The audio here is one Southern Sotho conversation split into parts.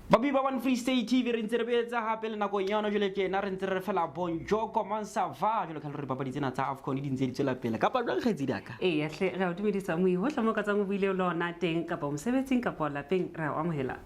Babi ba One Free State TV re ntse re boetse hape le nakong ya hona jwale tjena re ntse re fela bonjour comment ça va jwalo ka le re dipapadi tsena tsa AFCON di ntse di tswela pele kapa jwang kgaitsedi ya ka. Eya hle re a o dumedisa moi hohle mo ka tswang o buile le ona teng kapa mosebetsing kapa lapeng re a o amohela.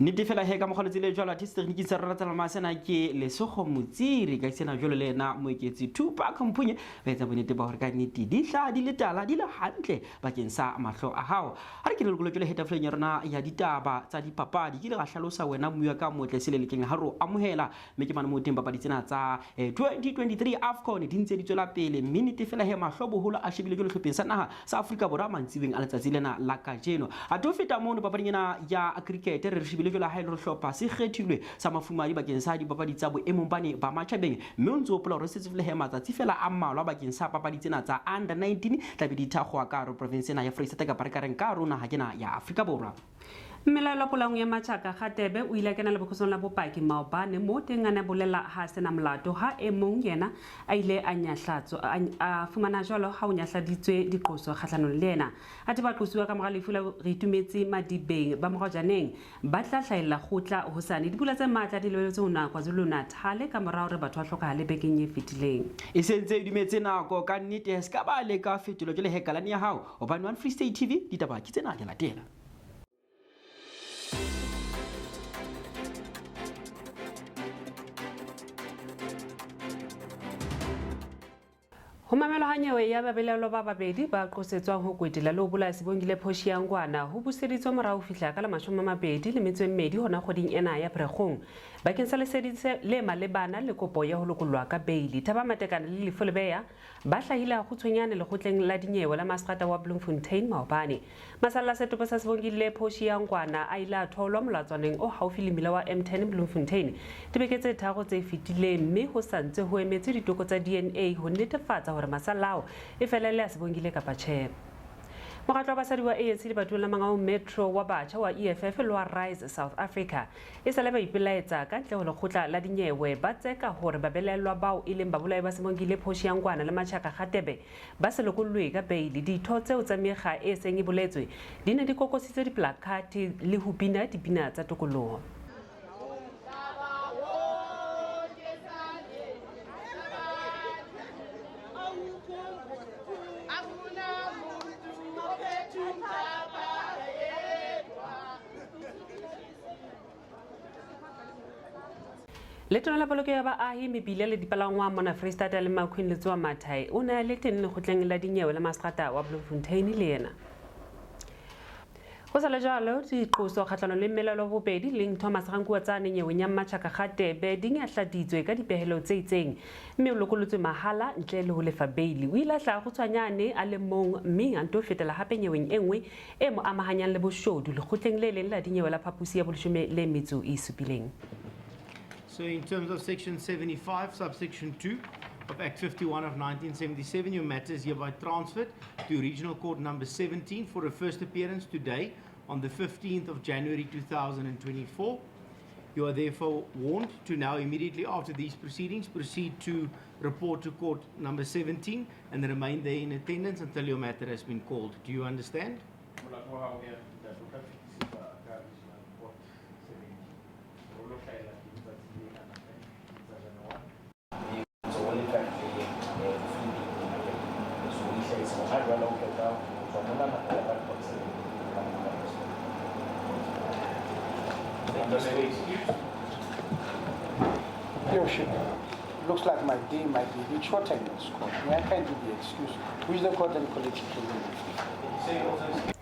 Nnete fela he ka mokgwa letsele jwalo athe setekniking sa rona tsa loma sena ke Lesogo Motsiri ka sena jwalo le ena Moeketsi Tupac Mphunye ba etsa bonnete ba hore ka nnete di hlaha di le tala di le hantle bakeng sa mahlo a hao. Ha re kene lekolotlo le hetafoleng ya rona ya ditaba tsa dipapadi, ke ile ra hlalosa wena mmuwa ka motle selelekeng ha re o amohela, mme ke mane moo teng papadi tsena tsa 2023 AFCON di ntse di tswela pele, mme nnete fela he mahlo boholo a shebile jwalo hlopheng sa naha sa Afrika Borwa mantsibeng a letsatsi lena la kajeno. Athe ho feta mono papading ena ya cricket re shebile jwalo ha e le hore hlopha se kgethilwe sa mafumadi bakeng sa dipapadi tsa boemong bane ba matjhabeng, mme o ntse o hopola hore setse fela he matsatsi fela a mmalwa bakeng sa papadi tsena tsa under 19 tla be di thakgowa ka hare province ena ya Freistata kapa re ka reng ka hare ho naha kena ya Afrika Borwa. Mmelaelwa polaong ya Machaka Kgatebe o ile a kena lebokosong la bopaki maobane moo teng a ne a bolela ha a sena molato ha e mong yena a ile a nyahlatswa a fumana jwalo ha o nyahladitswe diqoso kgahlanong le yena. Athe baqosuwa ka mora lefu la Reitumetse Madibeng ba Morajaneng Ba tla hlahella kgotla hosane. Dipula tse matla di lebeletswe ho na KwaZulu-Natal ka mora hore batho ba hlokahale bekeng e fetileng. E se ntse e dumetse nako ka nnete he se ka ba leka fetolo jwale he kalane ya hao hobane One Free State TV ditaba ke tsena ke latela. Ho mamelwa ha nyewe ya babelaelwa ba babedi ba qosetswang ho kwetela le ho bolaya Sibongile Portia Ngwana ho buseditswe morao ho fihla ka la 28 hona kgweding ena ya Pherekgong bakeng sa lesedi le malebana le kopo ya ho lokollwa ka beili. Thaba Matekane le Lefo Lebeya ba hlahile hakgutshwanyane lekgotleng la dinyewe la maseterata wa Bloemfontein maobane. Masalla a setopo sa Sibongile Portia Ngwana a ile a tholwa molatswaneng o haufi le mmila wa M10 Bloemfontein dibeke tse tharo tse fetileng mme ho sa ntse ho emetswe ditoko tsa DNA ho netefatsa hore masalla ao e fela e le a Sibongile kapa tjhe. Mokgatlo wa basadi wa ANC lebatoweng la Mangaung Metro wa batjha wa EFF le wa Rise South Africa e sale ba ipelaetsa ka ntle ho lekgotla la dinyewe ba tseka hore babelaellwa bao e leng babolai ba Sibongile Portia Ngwana le Machaka Kgatebe Ba se lokollwe ka beili. Ditho tseo tsa mekga e seng e boletswe di ne di kokositse diplakate le ho bina dipina tsa tokoloho. Letona la poloko ya baahi, mebila le dipalangwang mona Freistata le Maqueen Letsoa Mathae o ne a le teng lekgotleng la dinyewe la maseterata wa Bloemfontein le yena. Ho sa le jwalo, diqoso kgahlanong le mmelelo wa bobedi leng Thomas Rankuatsane nyeweng ya Mmatjhaka Kgatebe di nyahladitswe ka dipehelo tse itseng mme o lokolotswe mahala ntle le ho lefa beili. O ile a hlaha kgutshwanyane a le mong mme a nto fetela hape nyeweng e nngwe e mo amahanyang le boshodu lekgotleng le leng la dinyewe la phaposi ya boleshome le metso e supileng. So in terms of section 75, subsection 2 of Act 51 of 1977, your matter is hereby transferred to Regional Court number 17 for a first appearance today on the 15th of January 2024. You are therefore warned to now immediately after these proceedings proceed to report to court number 17 and remain there in attendance until your matter has been called. Do you understand? Molato wa hao ya ntate o tla fetisetswa ka Regional Court 17 hore o lo hlahela teng tsatsi lena la ka di tsa January. Mme o ntse o le ka ntle o filwe beili akere, so o ihlahise hona jwale ha o qeta ho tswa monana o ya ka court 17 ka mona Your Worship, looks like my day might be a bit shorter in this court. May I kindly be excused? Wish the court and colleagues to leave.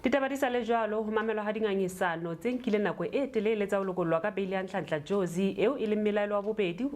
Ditaba di sa le jwalo, ho mamelwa ha dingangisano tse nkileng nako e telele tsa ho lokollwa ka beili ya Nhlanhla Jozi eo e leng mmelaelwa wa bobedi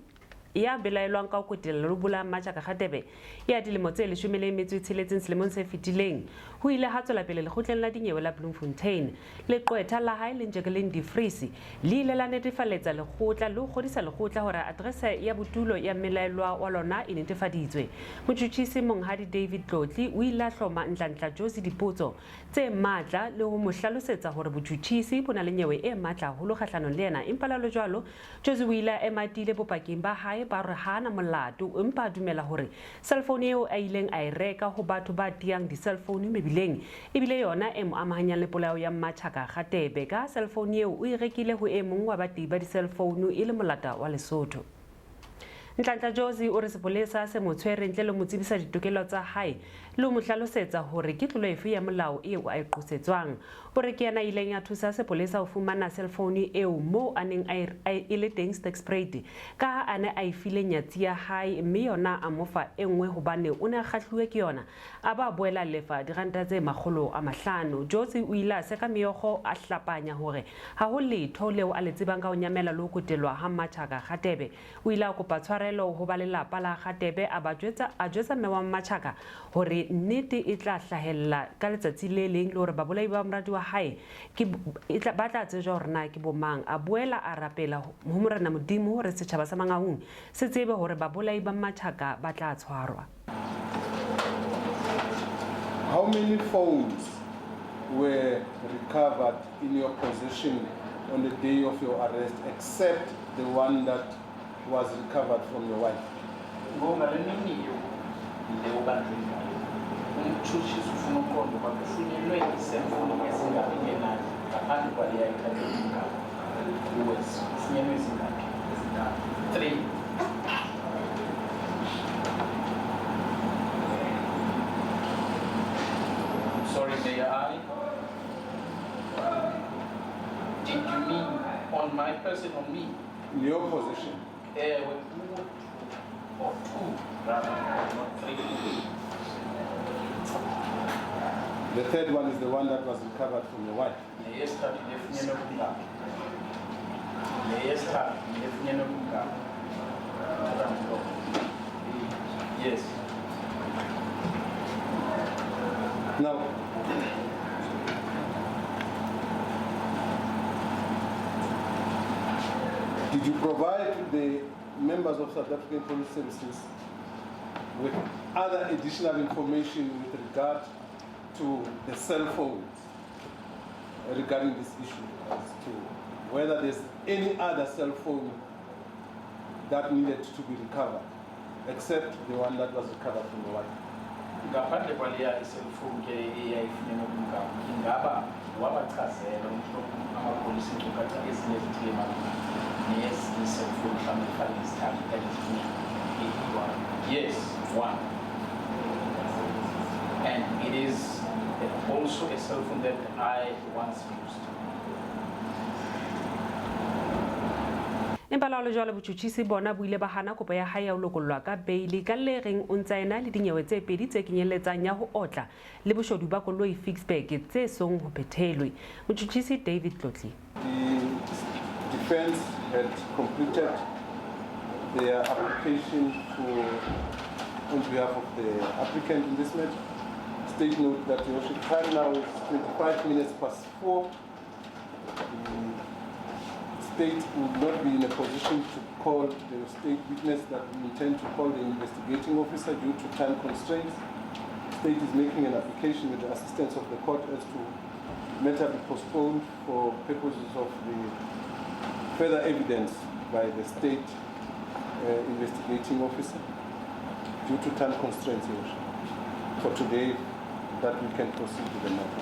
ya belaelwang ka ho kwetela le ho bolaya Mmatjhaka Kgatebe ya dilemo tse 16 selemong se fetileng ho ile ha tswela pele lekgotleng la dinyewe la Bloemfontein. Leqwetha la hae leng Jacqueline de Vries le ile la netefaletsa lekgotla le ho kgodisa lekgotla hore aterese ya botulo ya mmelaellwa wa lona e netefaditswe. Motjhutjhisi Monghadi David Tlotli o ile a hloma Nhlanhla Jozi dipotso tse matla le ho mo hlalosetsa hore botjhutjhisi bo na le nyewe e matla haholo kgahlanong le yena empa le jwalo Jozi o ile a ema a tiile bopaking ba hae. hae ba re ha ana molato, empa a dumela hore cellphone eo a ileng a e reka ho batho ba tiyang di-cellphone mebileng ebile yona e mo amahanyang le polao ya Mmatjhaka Kgatebe. Ka cellphone eo o e rekile ho e mong wa bati ba di-cellphone e le molata wa Lesotho. Nhlanhla Jozi o re sepolesa se mo tshwere ntle le ho mo tsebisa ditokelo tsa hae le ho mo hlalosetsa hore ke tlolo efe ya molao eo a e qosetswang. O re ke yena a ileng a thusa sepolesa ho fumana cellphone eo moo a neng a e le teng Sterkspruit, ka ha a ne a e file nyatsi ya hae mme yona a mo fa e nngwe hobane o ne a kgahluwe ke yona, a ba boela lefa diranta tse 500. Jozi o ile a seka meokgo a hlapanya hore ha ho letho leo a le tsebang ka ho nyamela le ho kotelwa ha Mmatjhaka Kgatebe. O ile a kopa tshwarelo ho ba lelapa la Kgatebe, a ba jwetsa a jwetsa mme wa Mmatjhaka hore nnete e tla hlahella ka letsatsi le leng le hore babolai ba moradi wa hae ke ba tla tsejwa hore na ke bomang. A boela a rapela ho Morena Modimo hore setjhaba sa Mangaung se tsebe hore babolai ba Mmatjhaka ba tla tshwarwa. How many phones were recovered in your possession on the day of your arrest, except the one that was recovered from your wife? Ngale mini le ubanjwe ngayo, umtshutshisi ufuna uqonda uba kufunyenwe iiselfowuni ezingaphi ngenani ngaphandle kwaleya ithathwe umgama kuwe. Kufunyenwe ezingaphi? 3. Sorry, may I? Did you mean on my person, on me? In your position. Kuwe, or two, rather, not three. The third one is the one that was recovered from your wife. Le yesithathu lefunyenwe kumngaphi? Le yesithathu lefunyenwe kumngaphi? Yes. Now, did you provide the members of South African Police Services with other additional information with regard to the cell phones regarding this issue, as to whether there's any other cell phone that needed to be recovered, except the one that was recovered from the wife? Ngaphandle kwaleya iselfowuni ke eyayifunyenwe kumngaphi, ingaba wabachazela amapolisa iinkcukacha ezinye ezithile malunga nezinye iiselfowuni, mhlawumbi ezifana nezithathu okanye zifunyanwe? Yes, one. And it is also a cell phone that I once used. Empa le jwale botjhutjhisi bona bo ile ba hana kopo ya hae ya ho lokollwa ka beili ka le reng o ntsa ena le dinyewe tse pedi tse kenyelletsang ya ho otla le boshodu ba koloi Ficksburg tse song ho phethelwe. Motjhutjhisi David Tlotli. The defense had completed their application on behalf of the applicant in this matter. State note that your time now is 4:25. The state would not be in a position to call the state witness that we intend to call the investigating officer due to time constraints. The state is making an application with the assistance of the court as to matter be postponed for purposes of the further evidence by the state investigating officer due to time constraints, Your Worship. For today, that we can proceed with the matter.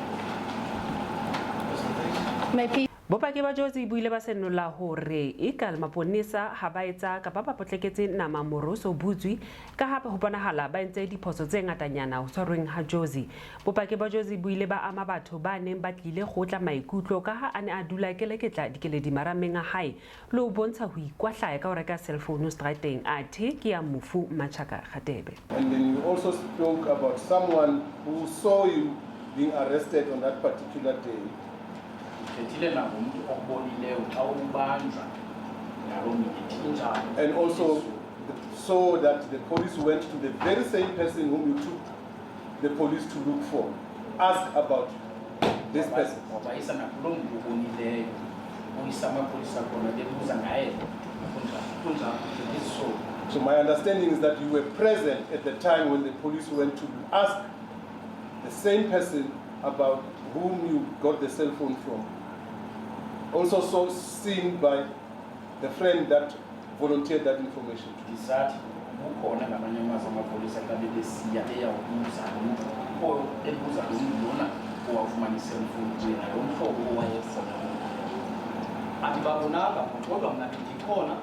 May Bopaki ba Jozi bo ile ba senola hore e ka maponesa ha ba etsa kapa ba potleketse nama moroso butswe, ka hape ho bonahala ba entse diphoso tse ngatanyana ho tshwarweng ha Jozi. Bopaki ba Jozi bo ile ba ama batho ba neng ba tlile kgotla maikutlo ka ha a ne a dula keleketla dikeledi marameng a hae le ho bontsha ho ikwahlaya ka ho reka cellphone strateng athe ke ya mofu Mmatjhaka Kgatebe. And then you also spoke about someone who saw you being arrested on that particular day. Uthethile nangomntu okubonileyo xa ubanjwa ngaloo mini, injalo? And also saw that the police went to the very same person whom you took the police to look for, ask about this person. Wabayisa nakuloo mntu ubonileyo uyisa amapolisa khona bebuza ngaye lo mntu. Kunjalo? Kunjalo. So So my understanding is that you were present at the time when the police went to ask the same person about whom you got the cell phone from. Also so seen by the friend that volunteered that information to you? Ndisathi kukhona ngamanye amazwi amapolisa xa bebesiya eyawubuza lo mntu ebuza lo mntu lona owafumana iselfowuni kuye nalo mhlobo owayefona. Andibabonanga, kodwa mna bendikhona.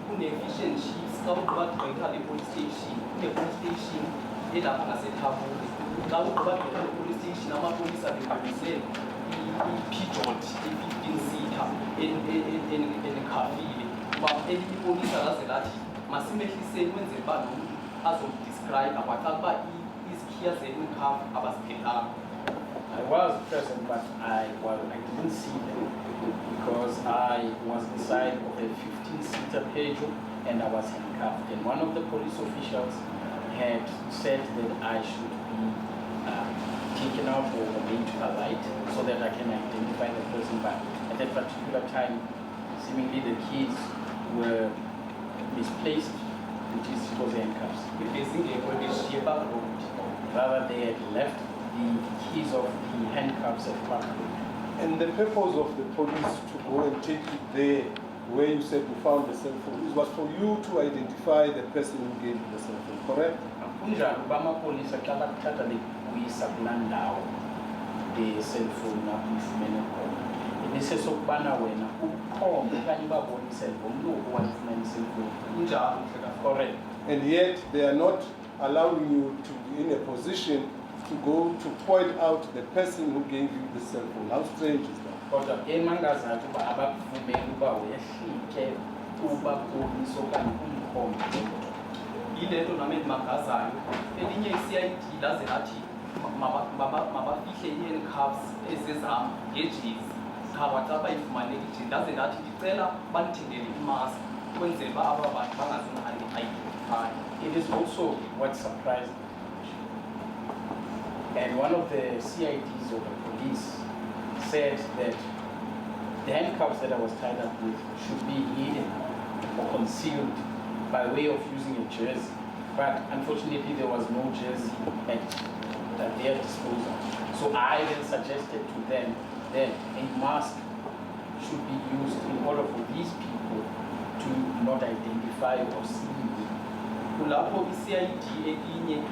Kune-Fish and Chips xa ugqiba gqitha le police station, kune-police station elapha ngaseThabule. Xa ugqiba gqitha le police station, amapolisa bebonise i-Peugeot i-15 seater endikhafile uba elinye ipolisa laze lathi masimehliseni kwenzela uba lo mntu azomdescribe, kwacaca uba izikhiya ze-handcuff abaziphethanga. I was present, but I didn't see them because I was inside of a 15-seater Peugeot and I was handcuffed. And one of the police officials had said that I should be taken out or made to alight so that I can identify the person. But at that particular time, seemingly the keys were misplaced, which is it was handcuffs. Bezingekho, beshiye Park Road. Rather, they had left the keys of the handcuffs at Park Road. And the purpose of the police to go and take you there where you said you found the cell phone, it was for you to identify the person who gave you the cell phone, correct? Kunjalo uba amapolisa xa bakuthatha bekuyisa kulaa ndawo le-cellphone apho uyifumene khona, ibisesokubana wena ukhombe okanye ubabonise lo mntu owayifumene iselfowuni. Kunjalo, mhlekazi. Correct. And yet they are not allowing you to be in a position to go to point out the person who gave you the cell phone. How strange is that? Kodwa ke mangazathi uba abakuvumeli uba wehlike ubabonise okanye umkhombe lo mntu. Yile nto nami endimangazayo, elinye i-CID laze lathi mabafihle ii-handcuffs ezezam ngejezi, qha kwacaca ifumaneki ijezi. Ndaze ndathi ndicela bandithengele imask kwenzela uba aba bantu bangazundi-identify. It is also what surprised me. And one of the CIDs or the police said that the handcuffs that I was tied up with should be hidden or concealed by way of using a jersey. But unfortunately, there was no jersey at their disposal. So I then suggested to them that a mask should be used in order for these people to not identify or see me. Kulapho i-CID elinye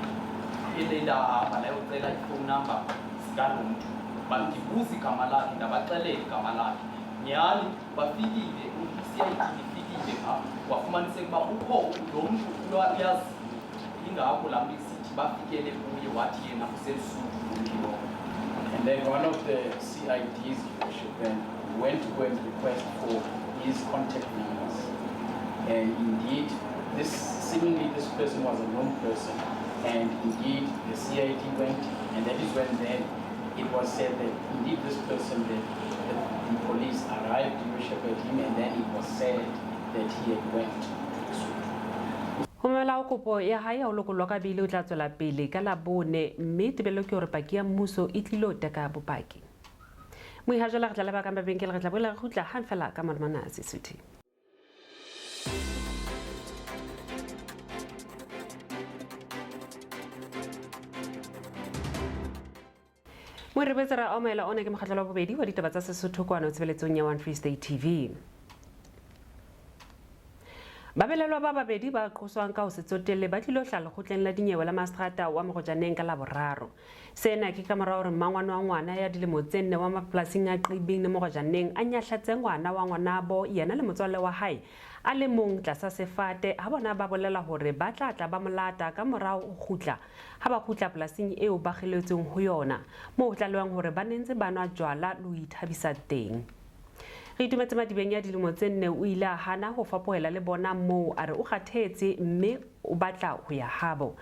elelahamba layocela i-phone number zikalo mntu, bandibuza igama lakhe, ndabaxelela igama lakhe. Nyhani bafikile, i-CID ifikile phaa, wafumaniseka uba ukho lo mntu, uyaziwa. Ingakho laa mntu isithi bafikele kuye, wathi yena useLusuthu lo mntu lowo. And then one of the CIDs, Your Worship, then went to go and request for his contact numbers. And indeed, seemingly this person was a known person. And indeed, the CID went, and that is when then it was said that indeed this person, that the police arrived, Your Worship, at him, and then it was said that he had went to Lesotho. Ho mamela kopo ya hae ya ho lokollwa ka beile o tla tswela pele ka Labone, mme tebello ke hore paki ya mmuso e tlilo teka bopaki. Moiha jwale re tla leba ka mabenkele, re tla boela re kgutla hang fela ka malomana a Sesotho. Mo re boetse ra amohela ona ke mokgahlelo wa bobedi wa ditaba tsa Sesotho kwano tshebeletsong ya One Free State TV. Babelelwa ba babedi ba qoswang ka ho se tsotelle ba tlilo hlaha lekgotleng la dinyewe la maseterata wa Mogojaneng ka Laboraro. Sena ke ka mora hore mmangwane wa ngwana ya dilemo tse 4 wa mapolasing a Qibing le Mogojaneng a nyahlatse ngwana wa ngwanabo yena le motswalle wa hae a le mong tlasa sefate ha bona ba bolela hore ba tla tla ba molata ka morao ho kgutla ha ba kgutla polasing eo ba kgeletsweng ho yona, moo ho tlalehwang hore ba ne ntse ba nwa jwala le ho ithabisa teng. Re itumetse Madibeng ya dilemo tse 4 o ile a hana ho fapohela le bona moo, a re o kgathetse mme o batla ho ya habo.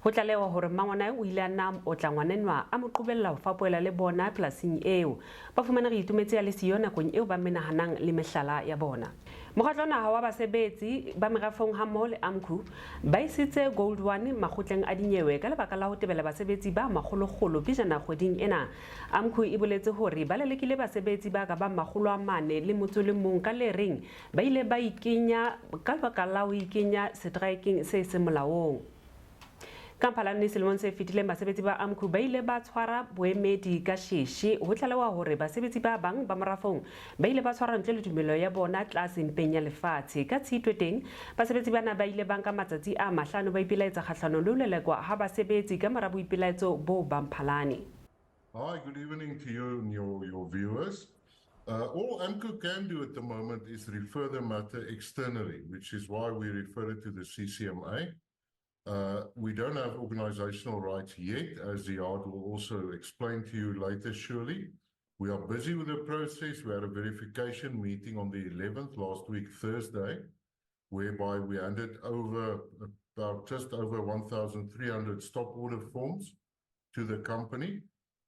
Ho tlalewa hore mmangwana o ile a nna o tla ngwanenwa a mo qobella ho fapohela le bona polasing eo. Ba fumana Re Itumetse ya le siyo nakong eo ba menahanang le mehlala ya bona. Mokgatlo wa Naha wa Basebetsi ba Merafong hammoho le AMCU ba isitse Gold One makgotleng a dinyewe ka lebaka la ho tebela basebetsi ba makgolokgolo pejana kgweding ena. AMCU e boletse hore ba lelekile basebetsi ba ka bang 401 ka le reng ba ile ba ikenya ka lebaka la ho ikenya seteraekeng se seng molaong. Ka Mphalane selemong se fetileng basebetsi ba AMCU ba ile ba tshwara boemedi ka sheshe. Ho tlalewa hore basebetsi ba bang ba morafong ba ile ba tshwarwa ntle le tumelo ya bona tlase mpeng ya lefatshe. Ka Tshitwe teng, basebetsi bana ba ile ba nka matsatsi a mahlano ba ipelaetsa kgahlanong le ho lelekwa ha basebetsi ka mora boipelaetso boo ba Mphalane. Hi, good evening to you and your viewers. All AMCU can do at the moment is refer the matter externally, which is why we refer it to the CCMA. We don't have organizational rights yet, as Ziyaad will also explain to you later, surely. We are busy with the process. We had a verification meeting on the 11th last week, Thursday, whereby we handed over about just over 1,300 stop order forms to the company,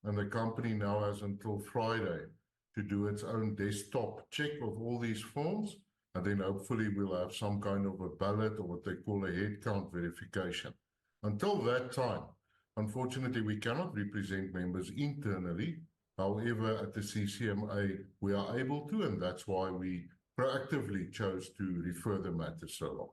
and the company now has until Friday to do its own desktop check of all these forms, and then hopefully we'll have some kind of a ballot or what they call a headcount verification. Until that time, unfortunately, we cannot represent members internally. However, at the CCMA, we are able to, and that's why we proactively chose to refer the matter so long.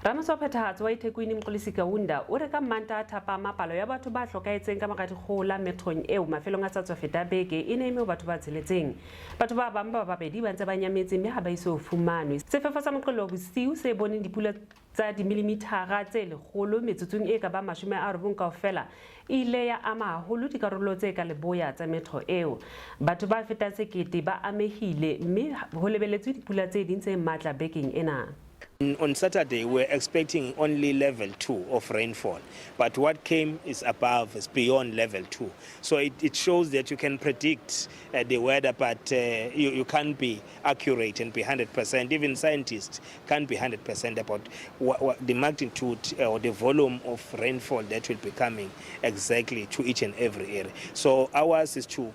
Ramotse wa phethahatso wa eThekwini Mxolisi Kaunda o re ka Mmantaha thapama palo ya batho ba hlokahetseng ka mora dikgohola metrong eo mafelong a sa tswa feta beke e ne eme ho batho ba tsheletseng. Batho ba bang ba babedi ba ntse ba nyametse mme ha ba iso fumanwe. Sefefo sa Moqebelo bosiu se boneng dipula tsa dimillimithara tse lekgolo metsotsong e ka bang 90 kaofela e ile ya ama haholo dikarolo tse ka leboya tsa metro eo. Batho ba fetang 1,000 ba amehile mme ho lebeletswe dipula tse ding tse matla bekeng ena. On Saturday, we're expecting only level 2 of rainfall, but what came is above, is beyond level 2. So it shows that you can predict the weather, but you can't be accurate and be 100%. Even scientists can't be 100% about what the magnitude or the volume of rainfall that will be coming exactly to each and every area. So ours is to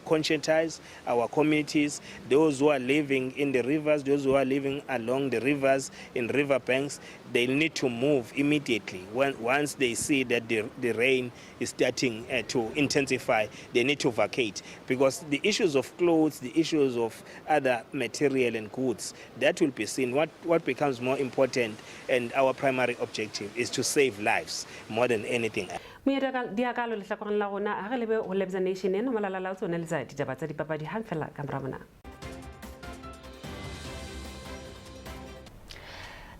conscientize our communities, those who are living in the rivers, those who are living along the rivers, in river banks, they need to move immediately. Once they see that the rain is starting to intensify, they need to vacate, because the issues of clothes, the issues of other material and goods, that will be seen. What becomes more important, and our primary objective is to save lives more than anything. Moeta diakalo lehlakoreng la rona ha re lebe ho Lebza Nation ena molala la tsona letsa ditaba tsa dipapadi hang fela ka mora mona.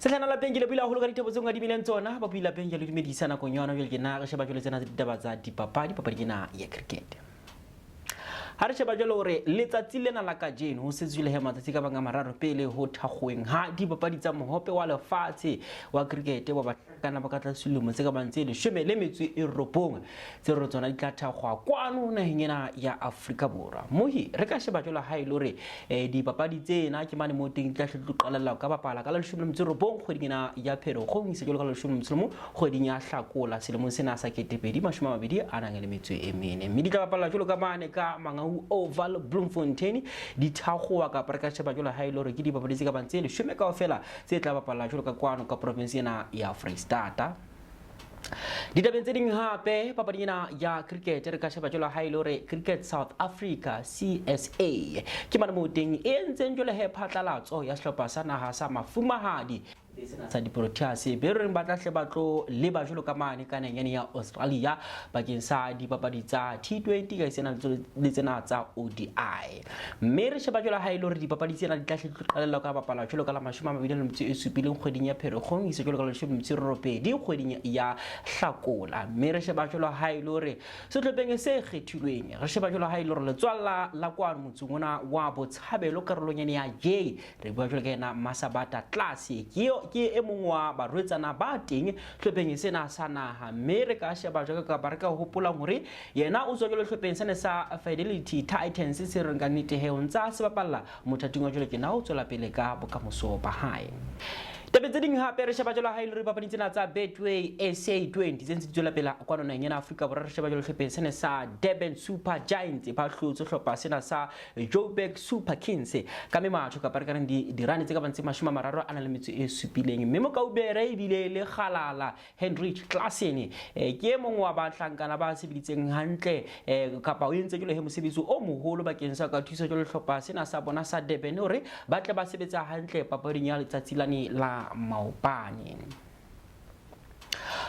Sehlana lapeng ke le buile haholo ka dithebo tseo ngadimileng tsona, ba buile lapeng ke le dumedisa nakong yona jwale ke na re sheba jwale tsena tsa ditaba tsa dipapadi, papadi ke na ya cricket. Ha re sheba jwale hore letsatsi lena la kajeno ho setse jwale he matsatsi ka bang a mararo pele ho thakgoeng ha dipapadi tsa mohope wa lefatshe wa cricket wa bahlankana ba ka tlase dilemo tse ka bang tse 19 tse re tsona di tla thakgwa kwano naheng ena ya Afrika Borwa. Mohi re ka sheba jwale ha e le hore dipapadi tsena ke mane mo teng di tla hle di qalella ka bapala ka la 19 kgweding ena ya Pherekgong, ise jwalo ka la 15 kgweding ya Hlakola selemong sena sa 2024. Mme di tla bapala jwalo ka mane ka Mangaung Oval Bloemfontein di thakgowa kapa re ka sheba jwalo ha e le hore ke dipapadi tse ka bang tse 10 kaofela tse tla bapala jwalo ka kwano ka province ena ya Freistata. Ditabeng tse ding hape papading ena ya cricket re ka sheba jwalo ha e le hore Cricket South Africa CSA ke mane moo teng e entseng jwalo he phatlalatso ya sehlopha sa naha sa mafumahadi sa di-Proteas be reng ba tla hle ba tlo leba jwalo ka mane ka naheng ya Australia bakeng sa dipapadi tsa T20 ka tsena le tsena tsa ODI. Mme re sheba jwalo ha e le hore dipapadi tsena di tla hle di tlo qalella ka bapala jwalo ka la 27 kgweding ya Pherekgong ise jwalo ka la 18 kgweding ya Hlakola. Mme re sheba jwalo ha e le hore sehlopheng se kgethilweng re sheba jwalo ha e le hore letswalla la kwano motseng ona wa Botshabelo karolong ene ya J re bua jwalo ka yena Masabata Tlase ke e mong wa barwetsana ba teng hlopheng sena sa naha. Mme re ka sheba jwalo kapa re ka hopolang hore yena o tswa jwalo hlopheng sena sa Fidelity Titans se reng ka nnete he o ntsa se bapalla mothating wa jwalo ke na o tswela pele ka bokamoso ba hae. Tabeng tse ding hape re sheba jwalo ha e le hore dipapading tsena tsa Betway SA20 tse ntse di tswela pele kwano naheng ena Afrika Borwa re sheba jwalo hlopheng sena sa Durban Super Giants ba hlotse hlopha sena sa Joburg Super Kings ka mematho kapa re ka reng dirane tse ka bang tse 37. Mme Mokaubere ebile le Kgalala Heinrich Klaasen ke e mong wa bahlankana ba sebeditseng hantle kapa o entse jwalo he mosebetsi o moholo bakeng sa ka thusa jwalo hlopha sena sa bona sa Durban hore ba tle ba sebetsa hantle papading ya letsatsi lane la maobane.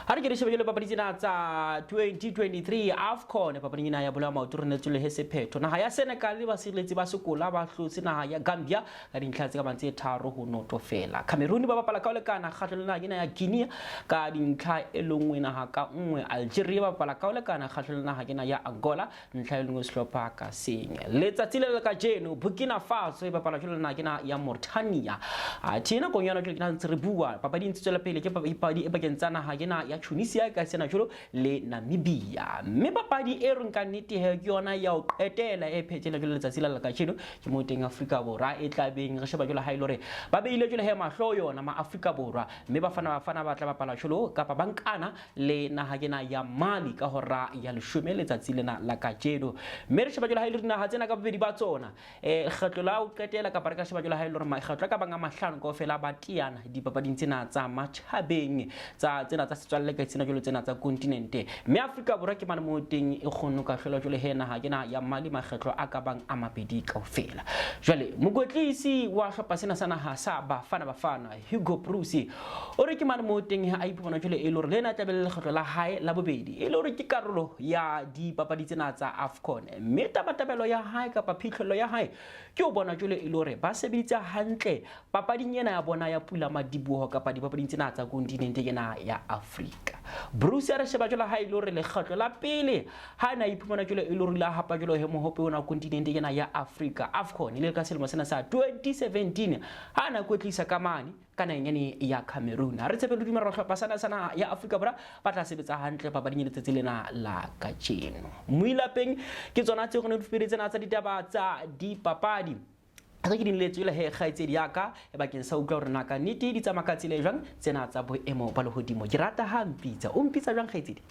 Ha re ke re shebe jwale papadi tsena tsa 2023 AFCON, papading ena ya bolo ya maoto re netswe lehe sephetho. Naha ya Senegal le basireletsi ba Sekola ba hlotse naha ya Gambia ka dintlha tse ka bang tse 3-0 feela. Cameroon ba bapala ka ho lekana kgahlano le naha ena ya Guinea ka dintlha e le nngwe naha ka nngwe. Algeria ba bapala ka ho lekana kgahlano le naha ena ya Angola ntlha e lengwe sehlopha ka seng. Letsatsi le le kajeno Burkina Faso e bapala jwalo le naha ena ya Mauritania. Athe nakong yona jwale ke ntse re bua papadi e ntse tswela pele ke papadi e pakeng tsa naha ena ya Tunisia ka sena jwalo le Namibia. Mme papadi e reng ka nnete he ke yona ya ho qetela e phethela jwalo letsatsi la kajeno ke mo teng Afrika Borwa e tla beng re sheba jwalo ha ile hore ba beile jwalo he mahlo yona ma Afrika Borwa mme Bafana ba tla bapala jwalo kapa ba nkana le naha ena ya Mali ka hora ya 10 letsatsi lena la kajeno. Mme re sheba jwalo ha ile dinaha tsena ka bobedi ba tsona kgetlo la ho qetela kapa re ka sheba jwalo ha ile hore makgetlo a ka bang a 5 kaofela ba teana dipapading tsena tsa matjhabeng tsa tsena tsa setswalle ka tsena jwalo tsena tsa kontinente. Mme Afrika Borwa ke mane mo teng e kgonne ka hlola jwalo he naha ena ya Mali makgetlo a ka bang a 2 kaofela. Jwale mokwetlisi wa hlopha sena sa naha sa Bafana Hugo Broos o re ke mane mo teng a iphumana jwale e le hore le ena tlabe le lekgetlo la hae la bobedi e le hore ke karolo ya dipapadi tsena tsa AFCON. Mme tabatabelo ya hae kapa phihlello ya hae ke ho bona jwale e le hore ba sebeditse hantle papading ena ya bona ya pula madiboho kapa dipapading tsena tsa kontinente ena ya Afrika. Broos a re sheba jwale ha e le hore lekgetlo la pele ha na iphumana jwale e le hore la hapa jwale he mohope ona kontinente ena ya Afrika AFCON ile ka selemo sena sa 2017 ha na kwetlisa ka mane ka naheng yane ya Cameroon. Ha re tshepe le dumela hlopha sana sana ya Afrika Borwa ba tla sebetsa hantle papading ya letsatsi lena la kajeno. Moilapeng ke tsona tse re ne di tsena tsa ditaba tsa dipapadi. Re ke dinletswe le he kgaitsedi ya ka bakeng sa utlwa hore na ka nnete di tsamaya ka tsela e jwang tsena tsa boemo ba lehodimo. Ke rata ha mpitsa. O mpitsa jwang kgaitsedi?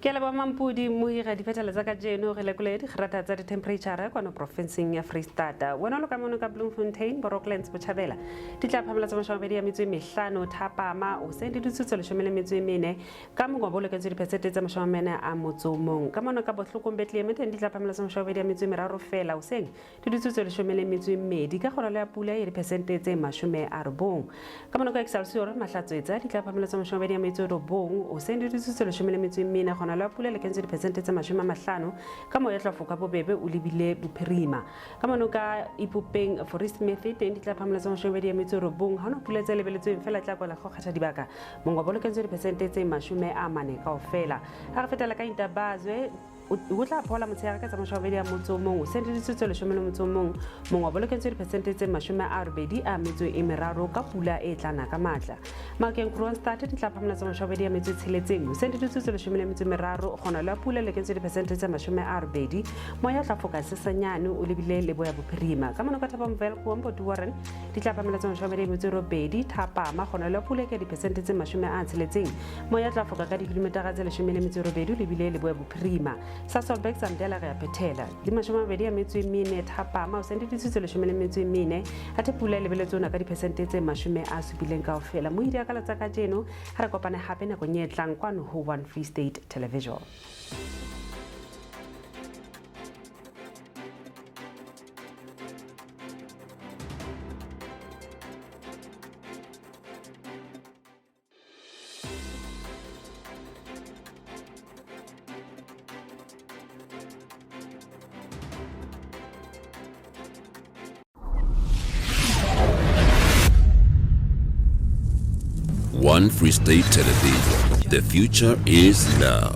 Ke leboha Mampudi Mohira diphetelo tsa kajeno re lekole dikgerata tsa di-temperature kwano profenseng ya Freistata. Wena o lo ka mono ka Bloemfontein, Rocklands Botjhabela di tla phamela tsa 25 thapama o seng di ditsutso 14 ka mongobo o leketswe diphesente tsa 41. Ka mono ka Bohlokong Bethlehem teng di tla phamela tsa 23 fela o seng di ditsutso 12 ka kgonolo ya pula ya diphesente tse 90. Ka mono ka Excelsior Mahlatswetsa di tla phamela tsa 29 o seng di ditsutso 14 kgonolo ya pula le kentswe diphesente tse 50 ka moya tla foka bobebe o lebile bophirima. Ka mono ka Ipopeng Forest Smith teng di tla phamela tsa 29 ha no pula tse lebeletsweng fela tla kwala go kgatha dibaka mongobo le kentswe diphesente tse 40 kaofela. Ha re fetela ka Intabazwe o tla phola motshehare ka tsa 21 o seng di ditsutso 11 mongobo le kentswe diphesente tse 83 ka pula e tlana ka matla. Maokeng Kroonstad di tla phamela tsa 26 o seng di ditsutso 13 kgonolo ya pula le kentswe diphesente tse 80 moya tla foka sesanyane o lebile leboya bophirima. Ka mono ka Thabamvel Kuombo Duaren di tla phamela tsa 28 thapama kgonolo ya pula ke diphesente tse 60 moya tla foka ka dikilometara tse 18 lebile leboya bophirima. Sasolburg Zamdela re a phethela di 24 thapama o seng di ditsutso 14 athe pula e lebeletswe ona ka diphesente tse 70 kaofela. Mohidi a ka latsa kajeno ha re kopane hape nakong e tlang kwano ho One Free State Television. One Free State Television. The future is now.